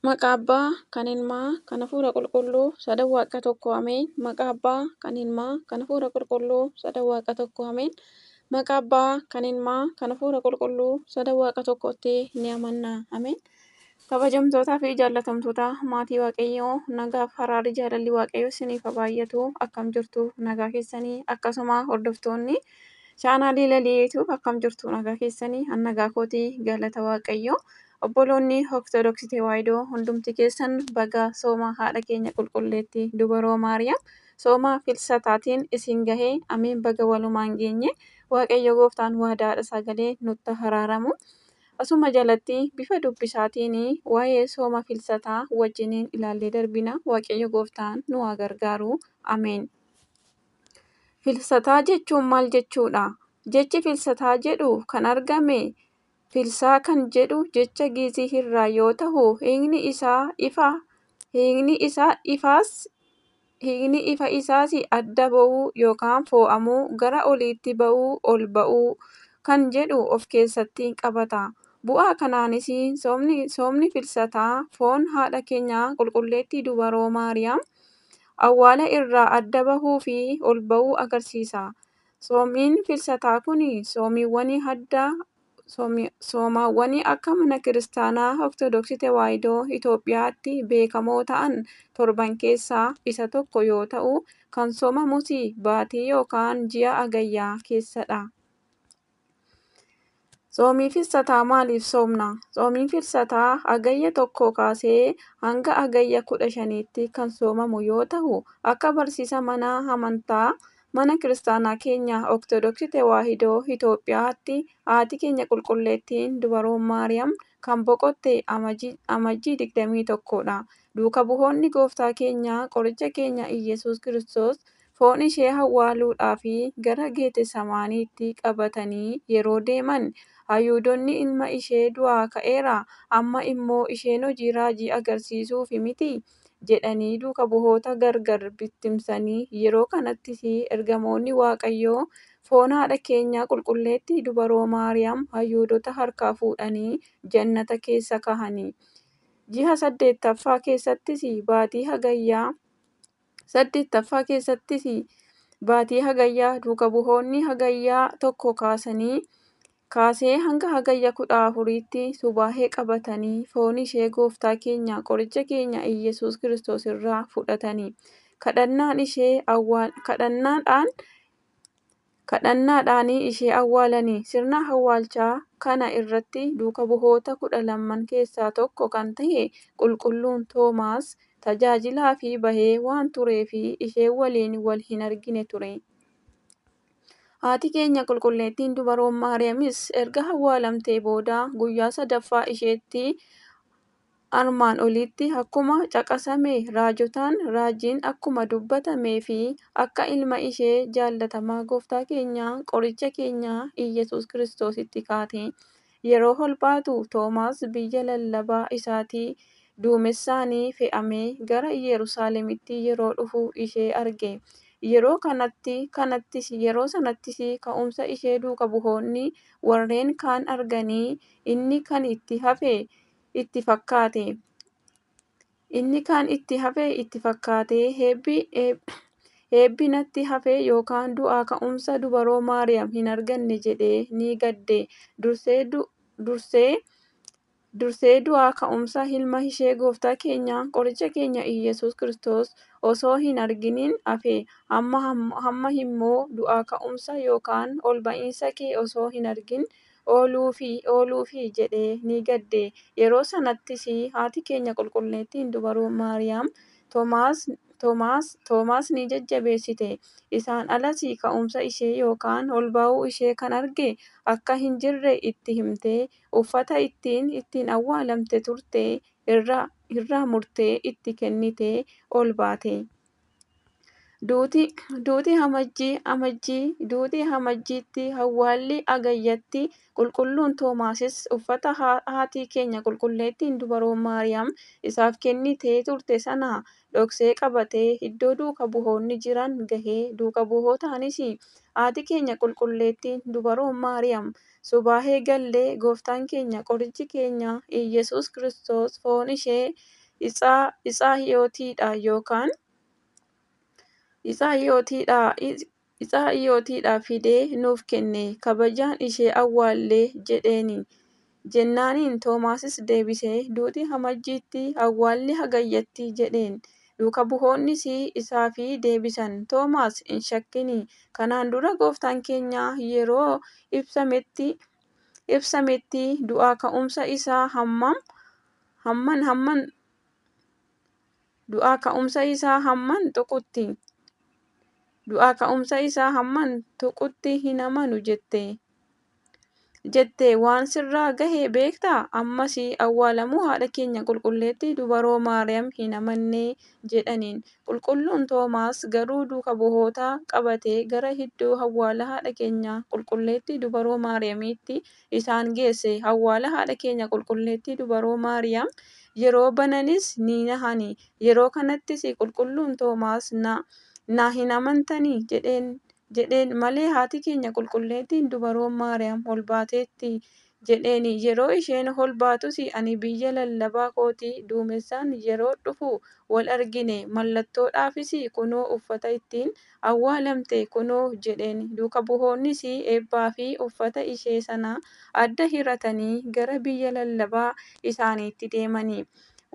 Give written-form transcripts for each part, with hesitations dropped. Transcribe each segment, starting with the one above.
Maqaa Abbaa, kan Ilmaa, kan Hafuura Qulqulluu, sadan Waaqa tokko Ameen. Maqaa Abbaa, kan Ilmaa, kan Hafuura Qulqulluu, sadan Waaqa tokko Ameen. Maqaa Abbaa, kan Ilmaa, kan Hafuura Qulqulluu, sadan Waaqa tokkotti ni amanna. Ameen. Kabajamtootaa fi jaallatamtoota maatii Waaqayyoo, nagaaf araarri jaalalli Waaqayyoo isiniif haa baay'atu. Akkam jirtu nagaa keessanii? Akkasuma hordoftoonni chaanaalii Lalii YouTube akkam jirtu nagaa keessanii? An nagaa kootii, galata Waaqayyoo. Obboloonni Ortodoksii Tewaahidoo hundumti keessan baga sooma haadha keenya qulqulleettii Dubaroo Maariyaam sooma filsataatiin isin gahee, ameen, baga walumaan geenye. Waaqayyo gooftaan waadaadha sagalee nutti haraaramu. Asuma jalatti bifa dubbisaatiin waa'ee sooma filsataa wajjiniin ilaallee darbina. Waaqayyo gooftaan nu haa gargaaru. Ameen. Filsataa jechuun maal jechuudha? Jechi filsataa jedhu kan argame filsaa kan jedhu jecha Giizii irraa yoo ta'u, hiikni isaa ifa, hiikni isaa ifaas, hiikni ifa isaas adda ba'uu yookaan fo'amuu, gara oliitti ba'uu, ol ba'uu kan jedhu of keessatti qabata. Bu'aa kanaanis soomni filsataa foon haadha keenya qulqulleettii Dubaroo Maariyaam awwaala irraa adda bahuu fi ol ba'uu agarsiisa. Soomiin filsataa kun soomiiwwan adda soomaawwan akka mana kiristaanaa Ortodoksii Tewaahidoo Itoophiyaatti beekamoo ta'an torban keessaa isa tokko yoo ta'u, kan soomamus baatii yookaan ji'a Hagayyaa keessadha. Soomii filsataa maaliif soomna? Soomiin filsataa Hagayya 1 kaasee hanga Hagayya 15tti kan soomamu yoo ta'u, akka barsiisa mana amantaa mana kiristaanaa keenya Ortodoksii Tewaahidoo Itoophiyaatti haati keenya qulqulleettiin Dubaroon Maariyaam kan boqotte Amajjii 21dha. Duuka bu'oonni gooftaa keenya qoricha keenya Iyyasuus Kiristoos foon ishee awwaaluudhaaf gara Geetesemaaniitti qabatanii yeroo deeman, Ayhuudonni ilma ishee du'aa ka'eera, amma immoo isheen hojii raajii agarsiisuuf miti jedhanii duuka bu'oota gargar bittimsanii. Yeroo kanattis ergamoonni Waaqayyoo foon haadha keenya qulqulleettii Dubaroo Maariyaam Ayhuudota harkaa fuudhanii jannata keessa kaa'anii. Ji'a saddeettaffaa keessattis baatii Hagayyaa saddeettaffaa keessattis baatii Hagayyaa duuka bu'oonni Hagayyaa 1 kaasee hanga Hagayya 14tti subaa'ee qabatanii foon ishee gooftaa keenya qoricha keenya Iyyasuus Kiristoos irraa fudhatanii kadhannaadhaan ishee awwaalanii. Sirna awwaalchaa kana irratti duuka bu'oota 12 keessaa tokko kan ta'e Qulqulluun Toomaas tajaajilaaf bahee waan tureef ishee waliin wal hin argine ture. Haati keenya qulqulleettiin Dubaroon Maariyaamis erga awwaalamtee booda guyyaa sadaffaa isheetti armaan olitti akkuma caqasame raajotaan raajiin akkuma dubbatamee fi akka ilma ishee jaallatamaa gooftaa keenya qoricha keenya Iyyasuus Kiristoositti kaate. Yeroo ol baatu Toomaas biyya lallabaa isaatii duumessaan fe'amee gara Yerusaalemitti yeroo dhufu ishee arge. Yeroo sanattis ka'umsa ishee duuka bu'oonni warreen kaan arganii inni kan itti hafe itti fakkaate. Inni kan itti hafe itti fakkaatee eebbi natti hafe yookaan du'aa ka'umsa Dubaroo Maariyaam hin arganne jedhee ni gadde. Dursee du'aa ka'umsa ilma ishee gooftaa keenya qoricha keenya Iyyasuus Kiristoos osoo hin arginiin hafe, amma immoo du'aa ka'umsa yookaan ol ba'iinsa kee osoo hin argin ooluufi jedhee ni gadde. Yeroo sanattis haati keenya qulqulleettiin Dubaroo Maariyaam Toomaas ni jajjabeessite. Isaan alas ka'umsa ishee yookaan ol ba'uu ishee kan arge akka hin jirre itti himtee uffata ittiin awwaalamtee turte irraa murtee itti kennitee ol baate. Duuti Amajjiitti, awwaalli Hagayyatti. Qulqulluun Toomaasis uffata haati keenya qulqulleettiin Dubaroo Maariyaam isaaf kennitee turte sana dhoksee qabatee iddoo duuka bu'oonni jiran gahee duuka bu'ootaanis Haati keenya qulqulleettiin dubaroon Maariyaam subaahee gallee gooftaan keenya qorichi keenya Iyyasuus Kiristoos foon ishee itsaa hiyyootiidha fidee nuuf kenne kabajaan ishee awwaallee jedheeni. Jennaaniin Toomaasis deebisee duuti Amajjiitti awwaalli Hagayyatti jedheen. Duuka bu'oonnis isaaf deebisan. Toomaas hin shakkini. Kanaan dura gooftaan keenya yeroo ibsametti du'aa ka'umsa isaa hamman tuqutti hin amanu jette. Jettee waan sirraa gahe beektaa? Ammas awwaalamuu haadha keenya qulqulleettii dubaroo Maariyaam hin amanne jedhaniin. Qulqulluun Toomaas garuu duuka bu'oota qabatee gara iddoo awwaala haadha keenya qulqulleettii dubaroo Maariyaamitti isaan geesse. Awwaala haadha keenya qulqulleettii dubaroo Maariyaam yeroo bananis ni nahani. Yeroo kanattis qulqulluun Toomaas na hin amantanii jedheen malee haati keenya qulqulleettiin dubaroo Maariyaam ol baateetti jedheeni. Yeroo isheen ol baatus ani biyya lallabaa kootii duumessaan yeroo dhufu wal argine mallattoodhaafis kunoo uffata ittiin awwaalamte kunoo jedheen. Duuka bu'oonnis eebbaa fi uffata ishee sana adda hiratanii gara biyya lallabaa isaaniitti deemani.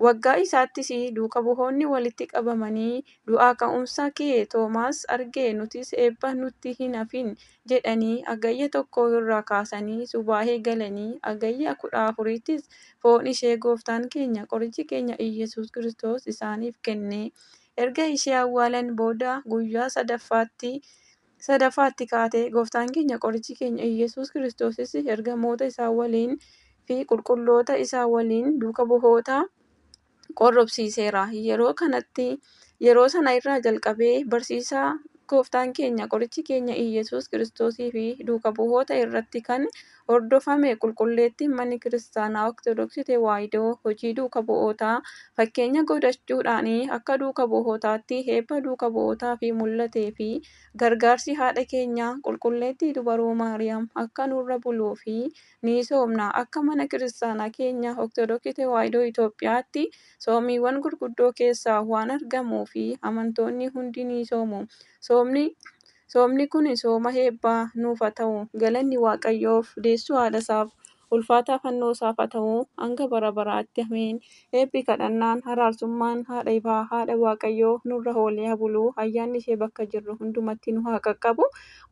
Waggaa isaattis duuka bu'oonni walitti qabamanii du'aa ka'umsa kee Toomaas arge nutis eebba nutti hin hafin jedhanii Hagayya 1 irraa kaasanii subaahee galanii Hagayya 14ttis foon ishee gooftaan keenya qorichi keenya Iyyasuus Kiristoos isaaniif kenne. Erga ishee awwaalan booda guyyaa sadaffaatti kaatee gooftaan keenya qorichi keenya Iyyasuus Kiristoosis ergamoota isaa waliin fi qulqulloota isaa waliin duuka bu'oota qorrobsiiseera. Yeroo sana irraa jalqabee barsiisaa gooftaan keenya qorichi keenya Iyyasuus Kiristoosii fi duuka bu'oota irratti kan hordofame qulqulleettiin manni kiristaanaa Ortodoksii Tewaahidoo hojii duuka bu'ootaa fakkeenya godhachuudhaan akka duuka bu'ootaatti eebba duuka bu'ootaa fi mul'atee fi gargaarsi haadha keenya qulqulleettii dubaroo Maariyaam akka nurra buluu fi ni soomna. Akka mana kiristaanaa keenya Ortodoksii Tewaahidoo Itoophiyaatti soomiiwwan gurguddoo keessaa waan argamuu fi amantoonni hundi ni soomu. Soomni kun sooma eebbaa nuuf haa ta'u. Galanni Waaqayyoof deessuu haadha isaaf ulfaataa fannoo isaaf haa ta'u hanga bara baraatti ameen. Eebbi kadhannaan araarsummaan haadha ifaa haadha Waaqayyoo nurra oolee haa bulu. Ayyaanni ishee bakka jirru hundumatti nu haa qaqqabu.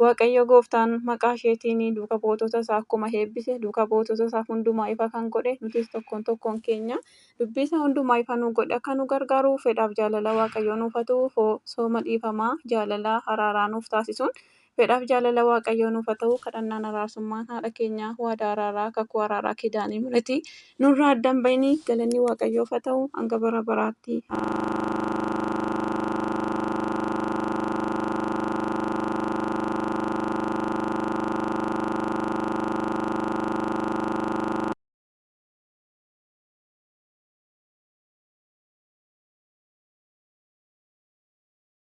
Waaqayyo gooftaan maqaa isheetiin duuka buutota isaa akkuma eebbise duuka buutota isaa hundumaa ifa kan godhe nutis tokkoon tokkoon keenya dubbii isaa hundumaa ifa nu godhe akka nu gargaaru fedhaaf jaalala Waaqayyoo nuuf haa ta'u. Sooma dhiifamaa jaalala araaraa nuuf taasisuun fedhaaf jaalala Waaqayyoo nuuf haa ta'u. Kadhannaan araarsummaan haadha keenya waadaa araaraa kakuu araaraa kidaanii murati nurraa adda hin bahinii. Galanni Waaqayyoof haa ta'u hanga bara baraatti.